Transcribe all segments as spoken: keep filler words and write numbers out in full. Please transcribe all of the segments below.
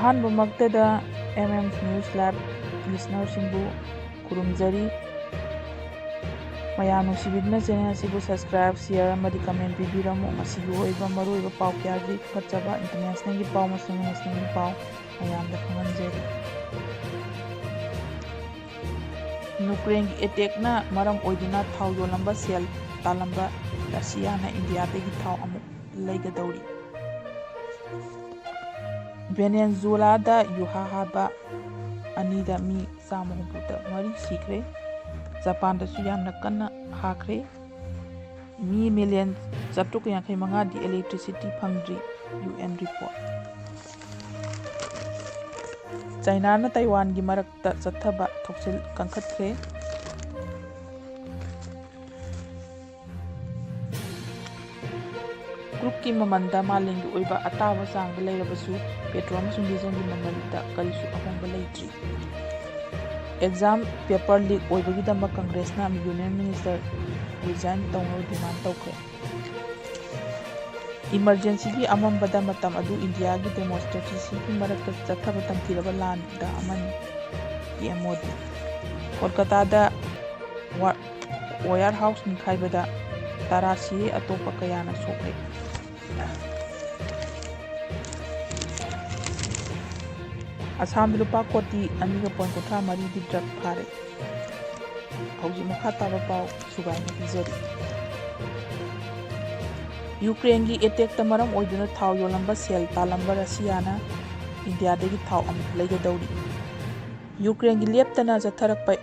ꯑꯍꯥꯟꯕꯃꯛꯇꯗ M M News Live listenerꯁꯤꯡꯕꯨ ꯈꯨꯔꯨꯝꯖꯔꯤ꯫ ꯃꯌꯥꯝ ꯅꯨꯡꯁꯤꯕꯤꯗꯨꯅ channel ꯑꯁꯤꯕꯨ subscribe, share ꯑꯃꯗꯤ comment ꯄꯤꯕꯤꯔꯝꯃꯨ꯫ ꯃꯁꯤꯒꯤ ꯑꯣꯏꯕ ꯃꯔꯨꯑꯣꯏꯕ ꯄꯥꯎ ꯀꯌꯥꯒꯤ ꯈꯣꯝꯒꯠꯆꯕ internationalꯒꯤ ꯄꯥꯎ ꯑꯃꯁꯨꯡ nationalꯒꯤ ꯄꯥꯎ ꯃꯌꯥꯝꯗ ꯈꯪꯍꯟꯖꯔꯤ꯫ ꯌꯨꯀ꯭ꯔꯦꯟꯒꯤ attackꯅ ꯃꯔꯝ ꯑꯣꯏꯗꯨꯅ ꯊꯥꯎ ꯌꯣꯜꯂꯝꯕ ꯁꯦꯜ ꯇꯥꯜꯂꯝꯕ ꯔꯁꯤꯌꯥꯅ ꯏꯟꯗꯤꯌꯥꯗꯒꯤ ꯊꯥꯎ ꯑꯃꯨꯛ ꯂꯩꯒꯗꯧꯔꯤ꯫ ꯚꯦꯅꯦꯖꯨꯋꯦꯂꯥꯗ ꯌꯨꯍꯥ ꯍꯥꯕ ꯑꯅꯤꯗ ꯃꯤ ꯆꯥꯝꯃ ꯍꯨꯝꯐꯨꯇ ꯃꯔꯤ ꯁꯤꯈ꯭ꯔꯦ꯫ ꯖꯄꯥꯟꯗꯁꯨ ꯌꯥꯝꯅ ꯀꯟꯅ ꯍꯥꯈ꯭ꯔꯦ꯫ ꯃꯤ ꯃꯤꯂꯤꯌꯟ ꯆꯥꯇ꯭ꯔꯨꯛ ꯌꯥꯡꯈꯩ ꯃꯉꯥꯗꯤ electricity ꯐꯪꯗ꯭ꯔꯤ, U N report꯫ ꯆꯥꯏꯅꯥꯅ ꯇꯥꯏꯋꯥꯟꯒꯤ ꯃꯔꯛꯇ ꯆꯠꯊꯕ ꯊꯧꯁꯤꯜ ꯀꯟꯈꯠꯈ꯭ꯔꯦ꯫ ꯀ꯭ꯔꯨꯗꯀꯤ ꯃꯃꯜꯗ ꯃꯥꯂꯦꯝꯒꯤ ꯑꯣꯏꯕ ꯑꯇꯥꯕ ꯆꯥꯡꯗ ꯂꯩꯔꯕꯁꯨ, ꯄꯦꯇ꯭ꯔꯣꯜ ꯑꯃꯁꯨꯡ ꯗꯤꯖꯜꯒꯤ ꯃꯃꯜꯗ ꯀꯔꯤꯁꯨ ꯑꯍꯣꯡꯕ ꯂꯩꯇ꯭ꯔꯤ꯫ Exam paper leak ꯑꯣꯏꯕꯒꯤꯗꯃꯛ ꯀꯪꯒ꯭ꯔꯦꯁꯅ Union Minister resign ꯇꯧꯅꯕ demand ꯇꯧꯈ꯭ꯔꯦ꯫ Emergencyꯒꯤ ꯑꯃꯝꯕꯗ ꯃꯇꯝ ꯑꯗꯨ ꯏꯟꯗꯤꯌꯥꯒꯤ demonstrantsꯒꯤ ꯃꯔꯛꯇ ꯆꯠꯊꯕ ꯇꯝꯊꯤꯔꯕ ꯂꯥꯟꯗ ꯑꯃꯅꯤ, P M ꯃꯣꯗꯤ꯫ ꯀꯣꯜꯀꯇꯥꯗ ꯋꯥ-, warehouse ꯅꯤꯡꯈꯥꯏꯕꯗ ꯇꯔꯥ ꯁꯤꯔꯦ, ꯑꯇꯣꯞꯄ ꯀꯌꯥꯅ ꯁꯣꯛꯂꯦ꯫ ꯑꯁꯥꯝꯗ ꯂꯨꯄꯥ ꯀꯣꯇꯤ ꯑꯅꯤꯒ point ꯀꯨꯟꯊ꯭ꯔꯥ ꯃꯔꯤꯒꯤ drug ꯐꯥꯔꯦ꯫ ꯍꯧꯖꯤꯛ ꯃꯈꯥ ꯇꯥꯕ ꯄꯥꯎ ꯁꯨꯒꯥꯏꯅ ꯄꯤꯖꯔꯤ꯫ ꯌꯨꯀ꯭ꯔꯦꯟꯒꯤ attackꯇ ꯃꯔꯝ ꯑꯣꯏꯗꯨꯅ ꯊꯥꯎ ꯌꯣꯜꯂꯝꯕ ꯁꯦꯜ ꯇꯥꯜꯂꯝꯕ ꯔꯁꯤꯌꯥꯅ ꯏꯟꯗꯤꯌꯥꯗꯒꯤ ꯊꯥꯎ ꯑꯃꯨꯛ ꯂꯩꯒꯗꯧꯔꯤ꯫ ꯌꯨꯀ꯭ꯔꯦꯟꯒꯤ ꯂꯦꯞꯇꯅ ꯆꯠꯊꯔꯛꯄ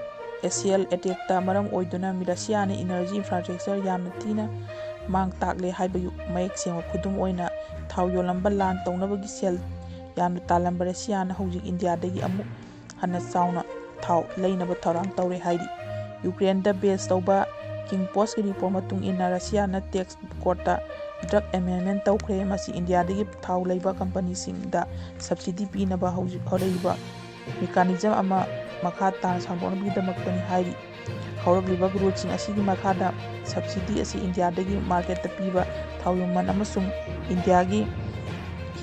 shell attackꯇ ꯃꯔꯝ ꯑꯣꯏꯗꯨꯅ ꯔꯁꯤꯌꯥꯅ energy infrastructure ꯌꯥꯝꯅ ꯊꯤꯅ ꯃꯥꯡ ꯇꯥꯛꯂꯦ ꯍꯥꯏꯕꯒꯤ ꯃꯌꯦꯛ ꯁꯦꯡꯕ ꯈꯨꯗꯝ ꯑꯣꯏꯅ, ꯊꯥꯎ ꯌꯣꯜꯂꯝꯕ ꯂꯥꯟ ꯇꯧꯅꯕꯒꯤ ꯁꯦꯜ ꯌꯥꯝꯅ ꯇꯥꯜꯂꯝꯕ ꯔꯁꯤꯌꯥꯅ ꯍꯧꯖꯤꯛ ꯏꯟꯗꯤꯌꯥꯗꯒꯤ ꯑꯃꯨꯛ ꯍꯟꯅ ꯆꯥꯎꯅ ꯊꯥꯎ ꯂꯩꯅꯕ ꯊꯧꯔꯥꯡ ꯇꯧꯔꯦ ꯍꯥꯏꯔꯤ꯫ ꯌꯨꯀ꯭ꯔꯦꯟꯗ base ꯇꯧꯕ Kyiv Postꯀꯤ report ꯃꯇꯨꯡ ꯏꯟꯅ, ꯔꯁꯤꯌꯥꯅ tax courtꯇ drug amendment ꯇꯧꯈ꯭ꯔꯦ꯫ ꯃꯁꯤ ꯏꯟꯗꯤꯌꯥꯗꯒꯤ ꯊꯥꯎ ꯂꯩꯕ ꯀꯝꯄꯅꯤꯁꯤꯡꯗ subsidy ꯄꯤꯅꯕ ꯍꯧꯖꯤꯛ ꯍꯧꯔꯛꯏꯕ mechanism ꯑꯃ ꯃꯈꯥ ꯇꯥꯅ ꯁꯟꯗꯣꯛꯅꯕꯒꯤꯗꯃꯛꯇꯅꯤ ꯍꯥꯏꯔꯤ꯫ ꯍꯧꯔꯛꯂꯤꯕ ꯔꯨꯜꯁꯤꯡ ꯑꯁꯤꯒꯤ ꯃꯈꯥꯗ subsidy ꯑꯁꯤ ꯏꯟꯗꯤꯌꯥꯗꯒꯤ marketꯇ ꯄꯤꯕ ꯊꯥꯎ ꯃꯃꯜ ꯑꯃꯁꯨꯡ ꯏꯟꯗꯤꯌꯥꯒꯤ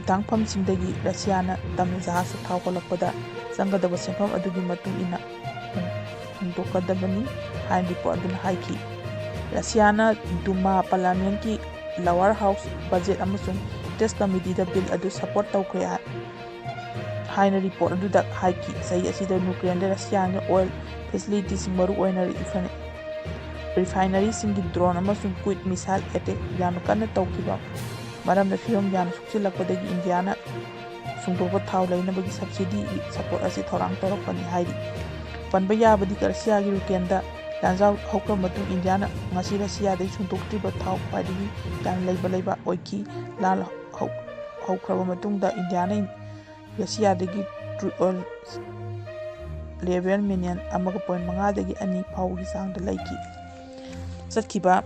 ꯍꯤꯊꯥꯡꯐꯝꯁꯤꯡꯗꯒꯤ ꯔꯁꯤꯌꯥꯅ ꯇꯝꯅ ꯖꯍꯥꯖꯇ ꯊꯥꯎ ꯍꯣꯜꯂꯛꯄꯗ ꯆꯪꯒꯗꯕ ꯁꯦꯟꯐꯝ ꯑꯗꯨꯒꯤ ꯃꯇꯨꯡ ꯏꯟꯅ ꯍꯣꯡꯗꯣꯛꯀꯗꯕꯅꯤ ꯍꯥꯏꯅ ꯔꯤꯄꯣꯔꯠ ꯑꯗꯨꯅ ꯍꯥꯏꯈꯤ꯫ ꯔꯁꯤꯌꯥꯅ ꯗꯨꯃꯥ ꯄꯥꯔꯂꯤꯌꯥꯃꯦꯟꯠꯀꯤ ꯂꯋꯥꯔ ꯍꯥꯎꯁ ꯕꯖꯦꯠ ꯑꯃꯁꯨꯡ ꯇꯦꯛꯁ ꯀꯃꯤꯇꯤꯗ ꯕꯤꯜ ꯑꯗꯨ ꯁꯄꯣꯔꯠ ꯇꯧꯈ꯭ꯔꯦ ꯍꯥꯏ-, ꯍꯥꯏꯅ ꯔꯤꯄꯣꯔꯠ ꯑꯗꯨꯗ ꯍꯥꯏꯈꯤ꯫ ꯆꯍꯤ ꯑꯁꯤꯗ ꯌꯨꯀ꯭ꯔꯦꯟꯗ ꯔꯁꯤꯌꯥꯅ ꯑꯣꯏꯜ ꯐꯦꯁꯤꯂꯤꯇꯤꯁꯤꯡ, ꯃꯔꯨꯑꯣꯏꯅ ꯔꯤꯐꯥꯏꯅ-, ꯔꯤꯐꯥꯏꯅꯔꯤꯁꯤꯡꯒꯤ ꯗ꯭ꯔꯣꯟ ꯑꯃꯁꯨꯡ ꯀ꯭ꯔꯨꯏꯖ ꯃꯤꯁꯥꯏꯜ ꯑꯦꯇꯦꯛ ꯌꯥꯝꯅ ꯀꯟꯅ ꯇꯧꯈꯤꯕ ꯃꯔꯝꯅ ꯐꯤꯕꯝ ꯌꯥꯝꯅ ꯁꯣꯛꯆꯤꯜꯂꯛꯄꯗꯒꯤ ꯏꯟꯗꯤꯌꯥꯅ ꯁꯨꯡꯗꯣꯛꯄ ꯊꯥꯎ ꯂꯩꯅꯕꯒꯤ ꯁꯕꯁꯤꯗꯤ ꯁꯄꯣꯔꯠ ꯑꯁꯤ ꯊꯧꯔꯥꯡ ꯇꯧꯔꯛꯄꯅꯤ ꯍꯥꯏꯔꯤ꯫ ꯄꯟꯕ ꯌꯥꯕꯗꯤ ꯔꯁꯤꯌꯥꯒꯤ ꯌꯨꯀ꯭ꯔꯦꯟꯗ ꯂꯥꯟꯖꯥꯎ ꯍꯧꯈ꯭ꯔꯕ ꯃꯇꯨꯡ ꯏꯟꯗꯤꯌꯥꯅ ꯉꯁꯤ ꯔꯁꯤꯌꯥꯗꯒꯤ ꯁꯨꯡꯗꯣꯛꯇ꯭ꯔꯤꯕ ꯊꯥꯎ ꯈ꯭ꯋꯥꯏꯗꯒꯤ ꯌꯥꯝꯅ ꯂꯩꯕ ꯂꯩꯕꯥꯛ ꯑꯣꯏꯈꯤ꯫ ꯂꯥꯟ ꯍꯧ-, ꯍꯧꯈ꯭ꯔꯕ ꯃꯇꯨꯡꯗ ꯏꯟꯗꯤꯌꯥꯅ ꯔꯁꯤꯌꯥꯗꯒꯤ ꯀ꯭ꯔꯨꯗ ꯑꯣꯏꯜ ꯂꯦꯚꯦꯜ ꯃꯤꯂꯤꯌꯟ ꯑꯃꯒ ꯄꯣꯏꯟ ꯃꯉꯥꯗꯒꯤ ꯑꯅꯤ ꯐꯥꯎꯕꯒꯤ ꯆꯥꯡꯗ ꯂꯩꯈꯤ꯫ ꯆꯠꯈꯤꯕ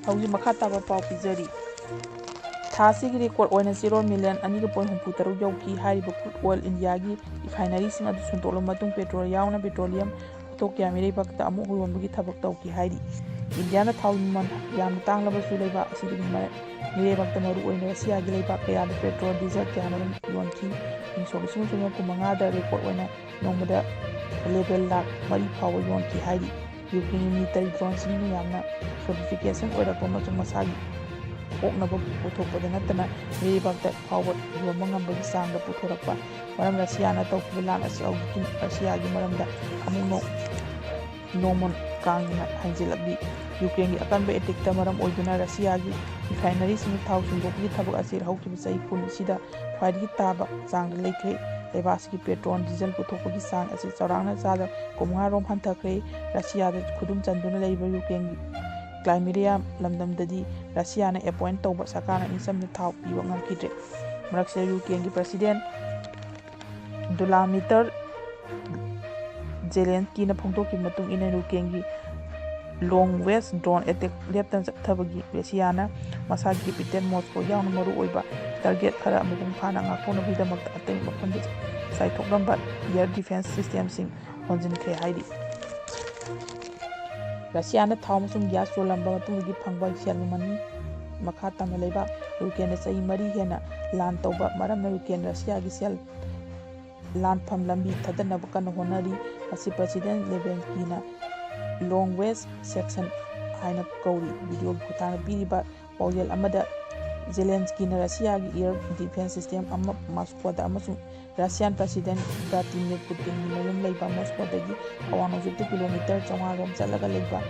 ꯍꯧꯖꯤꯛ ꯃꯈꯥ ꯇꯥꯕ ꯄꯥꯎ ꯄꯤꯖꯔꯤ꯫ ꯊꯥ ꯑꯁꯤꯒꯤ ꯔꯦꯀꯣꯔꯗ ꯑꯣꯏꯅ ꯆꯦꯔꯣꯜ ꯃꯤꯂꯤꯌꯟ ꯑꯅꯤꯒ ꯄꯣꯏꯟ ꯍꯨꯝꯐꯨ ꯇꯔꯨꯛ ꯌꯧꯈꯤ꯫ ꯍꯥꯏꯔꯤꯕ ꯀ꯭ꯔꯨꯗ ꯑꯣꯏꯜ ꯏꯟꯗꯤꯌꯥꯒꯤ ꯔꯤꯐꯥꯏꯅꯔꯤꯁꯤꯡ ꯑꯗꯨ ꯁꯨꯡꯗꯣꯛꯂꯕ ꯃꯇꯨꯡ ꯄꯦꯇ꯭ꯔꯣꯜ ꯌꯥꯎꯅ ꯄꯦꯇ꯭ꯔꯣꯂꯤꯌꯝ ꯄꯣꯠꯊꯣꯛ ꯀꯌꯥ ꯃꯤꯔꯩꯕꯥꯛꯇ ꯑꯃꯨꯛ ꯌꯣꯟꯕꯒꯤ ꯊꯕꯛ ꯇꯧꯈꯤ ꯍꯥꯏꯔꯤ꯫ ꯏꯟꯗꯤꯌꯥꯅ ꯊꯥꯎ ꯃꯃꯜ ꯌꯥꯝꯅ ꯇꯥꯡꯂꯕꯁꯨ ꯂꯩꯕꯥꯛ ꯑꯁꯤꯗꯒꯤ ꯃ-, ꯃꯤꯔꯩꯕꯥꯛꯇ ꯃꯔꯨꯑꯣꯏꯅ ꯔꯁꯤꯌꯥꯒꯤ ꯂꯩꯕꯥꯛ ꯀꯌꯥꯗ ꯄꯦꯇ꯭ꯔꯣꯜ, ꯗꯤꯖꯜ ꯀꯌꯥꯃꯔꯨꯝ ꯌꯣꯟꯈꯤ꯫ ꯏꯪ ꯁꯣꯛ ꯂꯤꯁꯤꯡ ꯑꯃ ꯆꯥꯃꯥꯄꯜ ꯀꯨꯟ ꯃꯉꯥꯗ ꯔꯦꯀꯣꯔꯗ ꯑꯣꯏꯅ ꯅꯣꯡꯃꯗ ꯂꯦꯚꯦꯜ ꯂꯥꯈ ꯃꯔꯤ ꯐꯥꯎꯕ ꯌꯣꯟꯈꯤ ꯍꯥꯏꯔꯤ꯫ ꯌꯨꯀ꯭ꯔꯦꯟꯒꯤ ꯃꯤꯂꯤꯇꯔꯤ ꯗ꯭ꯔꯣꯟꯁꯤꯡꯅ ꯌꯥꯝꯅ ꯁꯣꯐꯤꯁꯇꯤꯀꯦꯁꯟ ꯑꯣꯏꯔꯛꯄ ꯑꯃꯁꯨꯡ ꯃꯁꯥꯒꯤ ꯄꯣꯛꯅꯕ ꯄꯨꯊꯣꯛꯄꯗ ꯅꯠꯇꯅ ꯃꯤꯔꯩꯕꯥꯛꯇ ꯐꯥꯎꯕ ꯌꯣꯟꯕ ꯉꯝꯕꯒꯤ ꯆꯥꯡꯗ ꯄꯨꯊꯣꯔꯛꯄ ꯃꯔꯝ ꯔꯁꯤꯌꯥꯅ ꯇꯧꯈꯤꯕ ꯂꯥꯟ ꯑꯁꯤ ꯍꯧꯖꯤꯛꯇꯤ ꯔꯁꯤꯌꯥꯒꯤ ꯃꯔꯝꯗ ꯑꯃꯨꯛ ꯅꯣ-, ꯅꯣꯡꯃ ꯀꯥꯡꯗꯅ ꯍꯦꯟꯖꯤꯜꯂꯛꯂꯤ꯫ ꯌꯨꯀ꯭ꯔꯦꯟꯒꯤ ꯑꯀꯟꯕ ꯑꯦꯇꯦꯛꯇ ꯃꯔꯝ ꯑꯣꯏꯗꯨꯅ ꯔꯁꯤꯌꯥꯒꯤ ꯔꯤꯐꯥꯏꯅꯔꯤꯁꯤꯡꯗ ꯊꯥꯎ ꯁꯨꯡꯗꯣꯛꯄꯒꯤ ꯊꯕꯛ ꯑꯁꯤ ꯍꯧꯈꯤꯕ ꯆꯍꯤ ꯀꯨꯟ ꯑꯁꯤꯗ ꯈ꯭ꯋꯥꯏꯗꯒꯤ ꯇꯥꯕ ꯆꯥꯡꯗ ꯂꯩꯈ꯭ꯔꯦ꯫ ꯂꯩꯕꯥꯛ ꯑꯁꯤꯒꯤ ꯄꯦꯇ꯭ꯔꯣꯜ, ꯗꯤꯖꯜ ꯄꯨꯊꯣꯛꯄꯒꯤ ꯆꯥꯡ ꯑꯁꯤ ꯆꯥꯎꯔꯥꯛꯅ ꯆꯥꯗ ꯀꯨꯟꯃꯉꯥ ꯔꯣꯝ ꯍꯟꯊꯈ꯭ꯔꯦ꯫ ꯔꯁꯤꯌꯥꯗ ꯈꯨꯗꯨꯝ ꯆꯟꯗꯨꯅ ꯂꯩꯕ ꯌꯨꯀ꯭ꯔꯦꯟꯒꯤ ꯀ꯭ꯂꯥꯏꯃꯦꯔꯤꯌꯥ ꯂꯝꯗꯝꯗꯗꯤ ꯔꯁꯤꯌꯥꯅ ꯑꯦꯄꯣꯏꯟꯠ ꯇꯧꯕ ꯁꯔꯀꯥꯔꯅ ꯏꯪ ꯆꯝꯅ ꯊꯥꯎ ꯄꯤꯕ ꯉꯝꯈꯤꯗ꯭ꯔꯦ꯫ ꯃꯔꯛꯁꯤꯗ ꯌꯨꯀ꯭ꯔꯦꯟꯒꯤ ꯄ꯭ꯔꯁꯤꯗꯦꯟꯠ ꯗꯨꯂꯥꯃꯤꯇꯔ ꯖꯦꯂꯦꯟꯁꯀꯤꯅ ꯐꯣꯡꯗꯣꯛꯈꯤꯕ ꯃꯇꯨꯡ ꯏꯟꯅ ꯌꯨꯀ꯭ꯔꯦꯟꯒꯤ ꯂꯣꯡ ꯔꯦꯟꯖ ꯗ꯭ꯔꯣꯟ ꯑꯦꯇꯦꯛ ꯂꯦꯞꯇꯅ ꯆꯠꯊꯕꯒꯤ ꯔꯁꯤꯌꯥꯅ ꯃꯁꯥꯒꯤ ꯀꯦꯄꯤꯇꯦꯜ ꯃꯣꯁꯀꯣ ꯌꯥꯎꯅ ꯃꯔꯨꯑꯣꯏꯕ ꯇꯥꯔꯒꯦꯠ ꯈꯔ ꯃꯄꯨꯡ ꯐꯥꯅ ꯉꯥꯛꯊꯣꯛꯅꯕꯒꯤꯗꯃꯛꯇ ꯑꯇꯩ ꯃꯐꯝꯗ ꯆꯥꯏꯊꯣꯛꯂꯝꯕ ꯑꯦꯌꯔ ꯗꯤꯐꯦꯟꯁ ꯁꯤꯁꯇꯦꯝꯁꯤꯡ ꯍꯣꯟꯖꯤꯟꯈ꯭ꯔꯦ ꯍꯥꯏꯔꯤ꯫ ꯔꯁꯤꯌꯥꯅ ꯊꯥꯎ ꯑꯃꯁꯨꯡ ꯒ꯭ꯌꯥꯁ ꯌꯣꯜꯂꯝꯕ ꯃꯇꯨꯡꯗꯒꯤ ꯐꯪꯕ ꯁꯦꯜ ꯃꯅꯤ ꯃꯈꯥ ꯇꯝꯅ ꯂꯩꯕꯥꯛ ꯌꯨꯀ꯭ꯔꯦꯟꯗ ꯆꯍꯤ ꯃꯔꯤ ꯍꯦꯟꯅ ꯂꯥꯟ ꯇꯧꯕ ꯃꯔꯝꯅ ꯌꯨꯀ꯭ꯔꯦꯟ ꯔꯁꯤꯌꯥꯒꯤ ꯁꯦꯜ ꯂꯥꯟꯐꯝ ꯂꯝꯕꯤ ꯊꯥꯗꯅꯕ ꯀꯟꯅ ꯍꯣꯠꯅꯔꯤ꯫ ꯃꯁꯤ ꯄ꯭ꯔꯁꯤꯗꯦꯟ ꯂꯦꯕꯦꯟꯁꯀꯤꯅ ꯂꯣꯡ ꯔꯦꯟꯖ ꯁꯦꯛꯁꯟ ꯍꯥꯏꯅ ꯀꯧꯔꯤ꯫ ꯚꯤꯗꯤꯑꯣꯒꯤ ꯈꯨꯠꯊꯥꯡꯗ ꯄꯤꯔꯤꯕ ꯄꯥꯎꯖꯦꯜ ꯑꯃꯗ ꯖꯦꯂꯦꯟꯁꯀꯤꯅ ꯔꯁꯤꯌꯥꯒꯤ ꯑꯦꯌꯔ ꯗꯤꯐꯦꯟꯁ ꯁꯤꯁꯇꯦꯝ ꯑꯃ ꯃꯣꯁꯀꯣꯗ ꯑꯃꯁꯨꯡ ꯔꯁꯤꯌꯥꯟ ꯄ꯭ꯔꯁꯤꯗꯦꯟ ꯚ꯭ꯂꯥꯗꯤꯃꯤꯔ ꯄꯨꯇꯤꯟꯒꯤ ꯃꯌꯨꯝ ꯂꯩꯕ ꯃꯣꯁꯀꯣꯗꯒꯤ ꯑꯋꯥꯡ ꯅꯣꯡꯆꯨꯞꯇ ꯀꯤꯂꯣꯃꯤꯇꯔ ꯆꯥꯝꯃꯉꯥ ꯔꯣꯝ ꯆꯠꯂꯒ ꯂꯩꯕ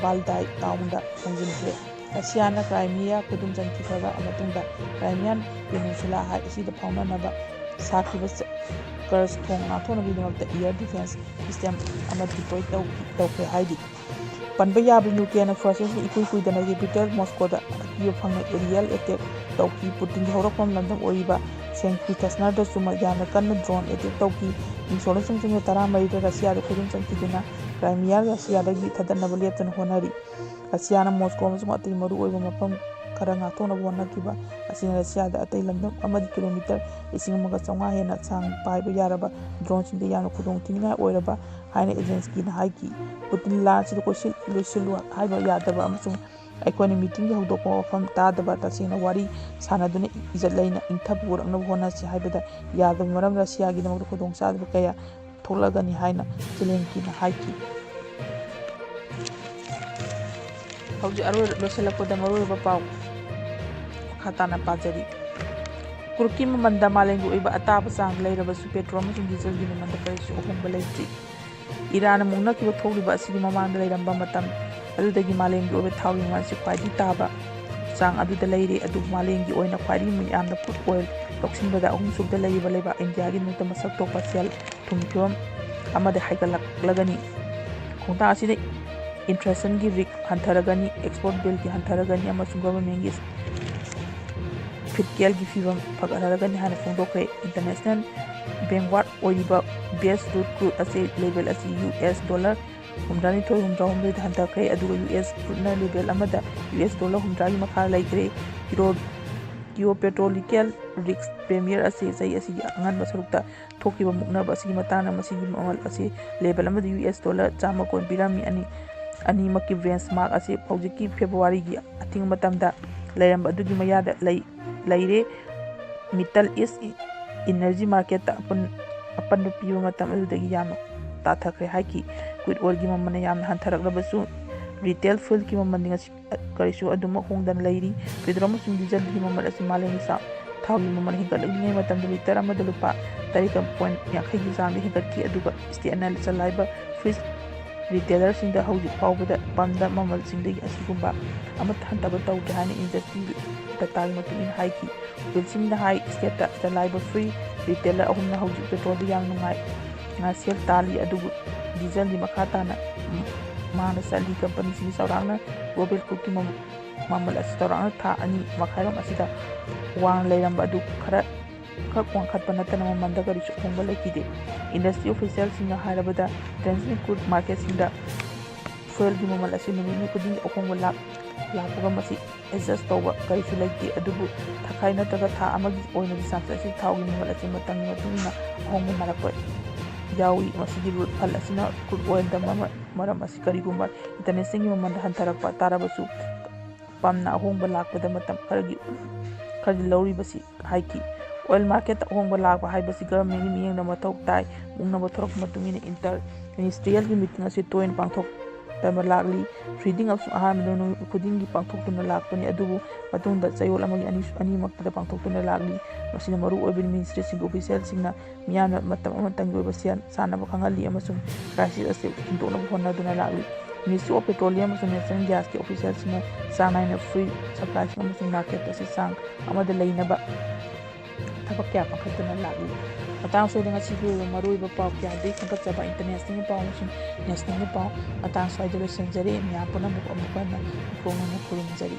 ꯕꯥꯜꯗꯥꯏ ꯇꯥꯎꯟꯗ ꯊꯣꯡꯖꯤꯟꯈ꯭ꯔꯦ꯫ ꯔꯁꯤꯌꯥꯅ ꯀ꯭ꯔꯥꯏꯃꯤꯌꯥ ꯈꯨꯗꯨꯝ ꯆꯟꯈꯤꯈ꯭ꯔꯕ ꯃꯇꯨꯡꯗ ꯀ꯭ꯔꯥꯏꯃꯤꯌꯥꯟ ꯄꯦꯅꯤꯟꯁꯨꯂꯥ ꯑꯁꯤꯗ ꯐꯥꯎꯅꯅꯕ ꯁꯥꯈꯤꯕ ꯀꯔꯁ ꯊꯣꯡ ꯉꯥꯛꯊꯣꯛꯅꯕꯒꯤꯗꯃꯛꯇ ꯑꯦꯌꯔ ꯗꯤꯐꯦꯟꯁ ꯁꯤꯁꯇꯦꯝ ꯑꯃ ꯗꯤꯄ꯭ꯂꯣꯏ ꯇꯧꯈ꯭ꯔꯦ ꯍꯥꯏꯔꯤ꯫ ꯄꯟꯕ ꯌꯥꯕ ꯌꯨꯀ꯭ꯔꯦꯟꯅ ꯐ꯭ꯔꯥꯟꯁꯤꯁꯅ ꯏꯀꯨꯏ ꯀꯨꯏꯗꯅ ꯀꯦꯄꯤꯇꯦꯜ ꯃꯣꯁꯀꯣꯗ ꯑꯀꯤꯕ ꯐꯪꯅ ꯑꯦꯔꯤꯌꯦꯜ ꯑꯦꯇꯦꯛ ꯇꯧꯈꯤ꯫ ꯄꯨꯇꯤꯟꯒꯤ ꯍꯧꯔꯛꯐꯝ ꯂꯝꯗꯝ ꯑꯣꯏꯔꯤꯕ ꯁꯦꯟ ꯄꯤꯇꯔꯁꯅꯔꯗꯁꯨ ꯌꯥꯝꯅ ꯀꯟꯅ ꯗ꯭ꯔꯣꯟ ꯑꯦꯇꯦꯛ ꯇꯧꯈꯤ꯫ ꯏꯪ ꯁꯣꯛ ꯂꯤꯁꯤꯡ ꯑꯃ ꯆꯥꯝꯃꯔꯤ ꯇꯔꯥꯃꯔꯤꯗ ꯔꯁꯤꯌꯥꯗ ꯈꯨꯗꯨꯝ ꯆꯟꯈꯤꯗꯨꯅ ꯀ꯭ꯔꯥꯏꯃꯤꯌꯥ ꯔꯁꯤꯌꯥꯗꯒꯤ ꯊꯥꯗꯠꯅꯕ ꯂꯦꯞꯇꯅ ꯍꯣꯠꯅꯔꯤ꯫ ꯔꯁꯤꯌꯥꯅ ꯃꯣꯁꯀꯣ ꯑꯃꯁꯨꯡ ꯑꯇꯩ ꯃꯔꯨꯑꯣꯏꯕ ꯃꯐꯝ ꯈꯔ ꯉꯥꯛꯊꯣꯛꯅꯕ ꯍꯣꯠꯅꯈꯤꯕ ꯑꯁꯤꯅ ꯔꯁꯤꯌꯥꯗ ꯑꯇꯩ ꯂꯝꯗꯝ ꯑꯃꯗꯤ ꯀꯤꯂꯣꯃꯤꯇꯔ ꯂꯤꯁꯤꯡ ꯑꯃꯒ ꯆꯥꯝꯃꯉꯥ ꯍꯦꯟꯅ ꯁꯥꯡ ꯄꯥꯏꯕ ꯌꯥꯔꯕ ꯗ꯭ꯔꯣꯟꯁꯤꯡꯗ ꯌꯥꯝꯅ ꯈꯨꯗꯣꯡꯊꯤꯅꯤꯡꯉꯥꯏ ꯑꯣꯏꯔꯕ ꯍꯥꯏꯅ ꯖꯦꯂꯦꯟꯁꯀꯤꯅ ꯍꯥꯏꯈꯤ꯫ ꯄꯨꯇꯤꯟ ꯂꯥꯟ ꯑꯁꯤꯗ ꯀꯣꯏꯁꯤꯜ-, ꯂꯣꯏꯁꯤꯜꯂꯨ ꯍꯥꯏꯕ ꯌꯥꯗꯕ ꯑꯃꯁꯨꯡ ꯑꯩꯈꯣꯏꯅ ꯃꯤꯇꯤꯡꯒꯤ ꯍꯧꯗꯣꯛꯄ ꯋꯥꯐꯝ ꯇꯥꯗꯕ, ꯇꯁꯦꯡꯅ ꯋꯥꯔꯤ ꯁꯥꯟꯅꯗꯨꯅ ꯏꯖꯠ ꯂꯩꯅ ꯏꯪꯊꯕ ꯄꯨꯔꯛꯅꯕ ꯍꯣꯠꯅꯁꯤ ꯍꯥꯏꯕꯗ ꯌꯥꯗꯕ ꯃꯔꯝ ꯔꯁꯤꯌꯥꯒꯤꯗꯃꯛꯇ ꯈꯨꯗꯣꯡꯆꯥꯗꯕ ꯀꯌꯥ ꯊꯣꯛꯂꯛꯀꯅꯤ ꯍꯥꯏꯅ ꯖꯦꯂꯦꯟꯁꯀꯤꯅ ꯍꯥꯏꯈꯤ꯫ ꯍꯧꯖꯤꯛ ꯑꯔꯣꯏ-, ꯂꯣꯏꯁꯤꯜꯂꯛꯄꯗ ꯃꯔꯨꯑꯣꯏꯕ ꯄꯥꯎ ꯃꯈꯥ ꯇꯥꯅ ꯄꯥꯖꯔꯤ꯫ ꯀ꯭ꯔꯨꯗꯀꯤ ꯃꯃꯜꯗ ꯃꯥꯂꯦꯝꯒꯤ ꯑꯣꯏꯕ ꯑꯇꯥꯕ ꯆꯥꯡ ꯂꯩꯔꯕꯁꯨ ꯄꯦꯇ꯭ꯔꯣꯜ ꯑꯃꯁꯨꯡ ꯗꯤꯖꯜꯒꯤ ꯃꯃꯜꯗ ꯀꯔꯤꯁꯨ ꯑꯍꯣꯡꯕ ꯂꯩꯇ꯭ꯔꯤ꯫ ꯏꯔꯥꯟꯅ ꯃꯨꯛꯅꯈꯤꯕ ꯊꯣꯛꯂꯤꯕ ꯑꯁꯤꯒꯤ ꯃꯃꯥꯡꯗ ꯂꯩꯔꯝꯕ ꯃꯇꯝ ꯑꯗꯨꯗꯒꯤ ꯃꯥꯂꯦꯝꯒꯤ ꯑꯣꯏꯕ ꯊꯥꯎꯒꯤ ꯃꯃꯜꯁꯤ ꯈ꯭ꯋꯥꯏꯗꯒꯤ ꯇꯥꯕ ꯆꯥꯡ ꯑꯗꯨꯗ ꯂꯩꯔꯦ, ꯑꯗꯨꯕꯨ ꯃꯥꯂꯦꯝꯒꯤ ꯑꯣꯏꯅ ꯈ꯭ꯋꯥꯏꯗꯒꯤ ꯌꯥꯝꯅ ꯀ꯭ꯔꯨꯗ ꯑꯣꯏꯜ ꯂꯧꯁꯤꯟꯕꯗ ꯑꯍꯨꯝꯁꯨꯕꯗ ꯂꯩꯔꯤꯕ ꯂꯩꯕꯥꯛ ꯏꯟꯗꯤꯌꯥꯒꯤꯗꯃꯛꯇ ꯃꯁꯛ ꯊꯣꯛꯄ ꯁꯦꯜ ꯊꯨꯝꯒꯤ ꯐꯤꯕꯝ ꯑꯃꯗ ꯍꯥꯏꯒꯠꯂꯛꯂꯒꯅꯤ꯫ ꯈꯣꯡꯊꯥꯡ ꯑꯁꯤꯅ ꯏꯟꯐ꯭ꯂꯦꯁꯟꯒꯤ ꯔꯤꯛ ꯍꯟꯊꯔꯒꯅꯤ, ꯑꯦꯛꯁꯄꯣꯔꯠ ꯕꯤꯜꯒꯤ ꯍꯟꯊꯔꯒꯅꯤ ꯑꯃꯁꯨꯡ ꯒꯚꯔꯟꯃꯦꯟꯒꯤ ꯐꯤꯠꯀꯦꯜꯒꯤ ꯐꯤꯕꯝ ꯐꯒꯠꯍꯜꯂꯒꯅꯤ ꯍꯥꯏꯅ ꯐꯣꯡꯗꯣꯛꯈ꯭ꯔꯦ꯫ ꯏꯟꯇꯔꯅꯦꯁꯅꯦꯜ ꯕꯦꯡꯋꯥꯔꯗ ꯑꯣꯏꯔꯤꯕ ꯕꯦꯁ ꯂꯨꯠ ꯀ꯭ꯔꯨꯗ ꯑꯁꯤ ꯂꯦꯚꯦꯜ ꯑꯁꯤ ꯌꯨ ꯑꯦꯁ ꯗꯣꯂꯔ ꯍꯨꯝꯗ꯭ꯔꯥꯅꯤꯊꯣꯏ, ꯍꯨꯝꯗ꯭ꯔꯥꯍꯨꯝꯗꯣꯏꯗ ꯍꯟꯊꯈ꯭ꯔꯦ, ꯑꯗꯨꯒ ꯌꯨ ꯑꯦꯁ ꯀ꯭ꯔꯨꯗꯅ ꯂꯦꯚꯦꯜ ꯑꯃꯗ ꯌꯨ ꯑꯦꯁ ꯗꯣꯂꯔ ꯍꯨꯝꯗ꯭ꯔꯥꯒꯤ ꯃꯈꯥ ꯂꯩꯈ꯭ꯔꯦ꯫ ꯀꯤꯌꯣ-, ꯀꯤꯌꯣ ꯄꯦꯇ꯭ꯔꯣꯂꯤꯀꯦꯜ ꯔꯤꯛꯁ ꯄ꯭ꯔꯤꯃꯤꯌꯔ ꯑꯁꯤ ꯆꯍꯤ ꯑꯁꯤꯒꯤ ꯑꯉꯟꯕ ꯁꯔꯨꯛꯇ ꯊꯣꯛꯈꯤꯕ ꯃꯨꯛꯅꯕ ꯑꯁꯤꯒꯤ ꯃꯇꯥꯡꯗ ꯃꯁꯤꯒꯤ ꯃꯃꯜ ꯑꯁꯤ ꯂꯦꯚꯦꯜ ꯑꯃꯗ ꯌꯨ ꯑꯦꯁ ꯗꯣꯂꯔ ꯆꯥꯝꯃ ꯀꯨꯟ ꯄꯤꯔꯝꯃꯤ꯫ ꯑꯅꯤ, ꯑꯅꯤꯃꯛꯀꯤ ꯕꯦꯟꯆꯃꯥꯔꯛ ꯑꯁꯤ ꯍꯧꯖꯤꯛꯀꯤ ꯐꯦꯕ꯭ꯔꯨꯋꯥꯔꯤꯒꯤ ꯑꯊꯤꯡꯕ ꯃꯇꯝꯗ ꯂꯩꯔꯝꯕ ꯑꯗꯨꯒꯤ ꯃꯌꯥꯗ ꯂꯩ ꯂꯩꯔꯦ꯫ Middle East Energy Marketꯇ ꯑꯄꯟ ꯑꯄꯟꯕ ꯄꯤꯕ ꯃꯇꯝ ꯑꯗꯨꯗꯒꯤ ꯌꯥꯝꯅ ꯇꯥꯊꯈ꯭ꯔꯦ ꯍꯥꯏꯈꯤ꯫ Crude oilꯒꯤ ꯃꯃꯜꯅ ꯌꯥꯝꯅ ꯍꯟꯊꯔꯛꯂꯕꯁꯨ, retail fuelꯒꯤ ꯃꯃꯜꯗꯤ ꯉꯁꯤ ꯀꯔꯤꯁꯨ ꯑꯗꯨꯃꯛ ꯍꯣꯡꯗꯅ ꯂꯩꯔꯤ꯫ Petrol ꯑꯃꯁꯨꯡ dieselꯒꯤ ꯃꯃꯜ ꯑꯁꯤ ꯃꯥꯂꯦꯝꯒꯤ ꯆꯥ ꯊꯥꯎꯒꯤ ꯃꯃꯜ ꯍꯦꯟꯒꯠꯂꯛꯂꯤꯉꯩ ꯃꯇꯝꯗ litre ꯑꯃꯗ ꯂꯨꯄꯥ ꯇꯔꯦꯠꯀ point ꯌꯥꯡꯈꯩꯒꯤ ꯆꯥꯡꯗ ꯍꯦꯟꯒꯠꯈꯤ꯫ ꯑꯗꯨꯒ stateꯅ ꯆꯂꯥꯏꯕ fuel retailerꯁꯤꯡꯗ ꯍꯧꯖꯤꯛ ꯐꯥꯎꯕꯗ pumpꯗ ꯃꯃꯜꯁꯤꯡꯗꯒꯤ ꯑꯁꯤꯒꯨꯝꯕ ꯑꯃꯠꯇ ꯍꯟꯊꯕ ꯇꯧꯗꯦ ꯍꯥꯏꯅ industry dataꯒꯤ ꯃꯇꯨꯡ ꯏꯟꯅ ꯍꯥꯏꯈꯤ꯫ Wilsonꯅ ꯍꯥꯏ, stateꯇ ꯆꯂꯥꯏꯕ fuel retailer ꯑꯍꯨꯝꯅ ꯍꯧꯖꯤꯛ petrolꯗ ꯌꯥꯝ ꯅꯨꯡꯉꯥꯏ ꯉꯥ ꯁꯦꯜ ꯇꯥꯜꯂꯤ, ꯑꯗꯨꯕꯨ dieselꯗꯤ ꯃꯈꯥ ꯇꯥꯅ ꯃꯥꯡꯗ ꯆꯠꯂꯤ꯫ Companyꯁꯤꯡꯒꯤ ꯆꯥꯎꯔꯥꯛꯅ global crudeꯀꯤ ꯃꯃ-, ꯃꯃꯜ ꯑꯁꯤ ꯆꯥꯎꯔꯥꯛꯅ ꯊꯥ ꯑꯅꯤ ꯃꯈꯥꯏꯔꯣꯝ ꯑꯁꯤꯗ ꯋꯥꯡꯅ ꯂꯩꯔꯝꯕ ꯑꯗꯨ ꯈꯔ ꯈꯛ ꯋꯥꯡꯈꯠꯄ ꯅꯠꯇꯅ ꯃꯃꯜꯗ ꯀꯔꯤꯁꯨ ꯑꯍꯣꯡꯕ ꯂꯩꯈꯤꯗꯦ꯫ Industry officialꯁꯤꯡꯅ ꯍꯥꯏꯔꯕꯗ, international crude marketꯁꯤꯡꯗ fuelꯒꯤ ꯃꯃꯜ ꯑꯁꯤ ꯅꯨꯃꯤꯠ ꯅꯨꯃꯤꯠ ꯈꯨꯗꯤꯡꯒꯤ ꯑꯍꯣꯡꯕ ꯂꯥꯛ-, ꯂꯥꯛꯄꯒ ꯃꯁꯤ adjust ꯇꯧꯕ ꯀꯔꯤꯁꯨ ꯂꯩꯇꯦ, ꯑꯗꯨꯕꯨ ꯊꯥꯈꯥꯏ ꯅꯠꯇ꯭ꯔꯒ ꯊꯥ ꯑꯃꯒꯤ ꯑꯣꯏꯅꯗꯤ ꯆꯥꯡꯆꯠ ꯑꯁꯤ ꯊꯥꯎꯒꯤ ꯃꯃꯜ ꯑꯁꯤ ꯃꯇꯝꯒꯤ ꯃꯇꯨꯡ ꯏꯟꯅ ꯑꯍꯣꯡꯕ ꯅꯥꯔꯛꯄ ꯌꯥꯎꯏ꯫ ꯃꯁꯤꯒꯤ root ꯐꯜ ꯑꯁꯤꯅ crude oilꯗ ꯃꯃ-, ꯃꯔꯝ ꯑꯁꯤ ꯀꯔꯤꯒꯨꯝꯕ internationalꯒꯤ ꯃꯃꯜꯗ ꯍꯟꯊꯔꯛꯄ ꯇꯥꯔꯕꯁꯨ, pumpꯅ ꯑꯍꯣꯡꯕ ꯂꯥꯛꯄꯗ ꯃꯇꯝ ꯈꯔꯒꯤ, ꯈꯔꯗꯤ ꯂꯧꯔꯤꯕꯁꯤ ꯍꯥꯏꯈꯤ꯫ Oil marketꯇ ꯑꯍꯣꯡꯕ ꯂꯥꯛꯄ ꯍꯥꯏꯕꯁꯤ governmentꯀꯤ ꯃꯤꯠꯌꯦꯡꯗ ꯃꯊꯧ ꯇꯥꯏ꯫ ꯃꯨꯛꯅꯕ ꯊꯣꯔꯛꯄ ꯃꯇꯨꯡ ꯏꯟꯅ inter-, ministerialꯒꯤ meeting ꯑꯁꯤ ꯇꯣꯏꯅ ꯄꯥꯡꯊꯣꯛꯇꯕ ꯂꯥꯛꯂꯤ꯫ Reading ꯑꯃꯁꯨꯡ ꯑꯍꯥꯟꯕꯗ ꯅꯨꯃꯤꯠ ꯈꯨꯗꯤꯡꯒꯤ ꯄꯥꯡꯊꯣꯛꯇꯨꯅ ꯂꯥꯛꯄꯅꯤ, ꯑꯗꯨꯕꯨ ꯃꯇꯨꯡꯗ ꯆꯌꯣꯜ ꯑꯃꯒꯤ ꯑꯅꯤ, ꯑꯅꯤꯃꯛꯇꯗ ꯄꯥꯡꯊꯣꯛꯇꯨꯅ ꯂꯥꯛꯂꯤ꯫ ꯃꯁꯤꯅ ꯃꯔꯨ ꯑꯣꯏꯕ ministryꯁꯤꯡꯒꯤ officialꯁꯤꯡꯅ ꯃꯤꯌꯥꯝꯅ ꯃꯇꯝ ꯑꯃꯇꯪꯒꯤ ꯑꯣꯏꯕ ꯁꯦꯜ ꯁꯥꯟꯅꯕ ꯈꯪꯍꯜꯂꯤ ꯑꯃꯁꯨꯡ crisis ꯑꯁꯤ ꯍꯦꯟꯗꯣꯛꯅꯕ ꯍꯣꯠꯅꯗꯨꯅ ꯂꯥꯛꯂꯤ꯫ Ministry of Petroleum ꯑꯃꯁꯨꯡ Natural Gasꯀꯤ officialꯁꯤꯡꯅ ꯆꯥꯡ ꯅꯥꯏꯅ fuel supplyꯁꯤꯡ ꯑꯃꯁꯨꯡ market ꯑꯁꯤ ꯆꯥꯡ ꯑꯃꯗ ꯂꯩꯅꯕ ꯊꯕꯛ ꯀꯌꯥ ꯄꯥꯏꯈꯠꯇꯨꯅ ꯂꯥꯛꯂꯤ꯫ ꯃꯇꯥꯡ ꯑꯁꯤꯗ ꯉꯁꯤꯒꯤ ꯑꯣꯏꯕ ꯃꯔꯨꯑꯣꯏꯕ ꯄꯥꯎ ꯀꯌꯥꯗꯤ ꯈꯟꯒꯠꯆꯕ internationalꯒꯤ ꯄꯥꯎ ꯑꯃꯁꯨꯡ nationalꯒꯤ ꯄꯥꯎ ꯃꯇꯥꯡ ꯁ꯭ꯋꯥꯏꯗ ꯂꯣꯏꯁꯤꯟꯖꯔꯦ꯫ ꯃꯌꯥꯝ ꯄꯨꯝꯅꯃꯛ ꯑꯃꯨꯛ ꯍꯟꯅ ꯏꯀꯣꯛꯅꯅ ꯈꯨꯔꯨꯝꯖꯔꯤ꯫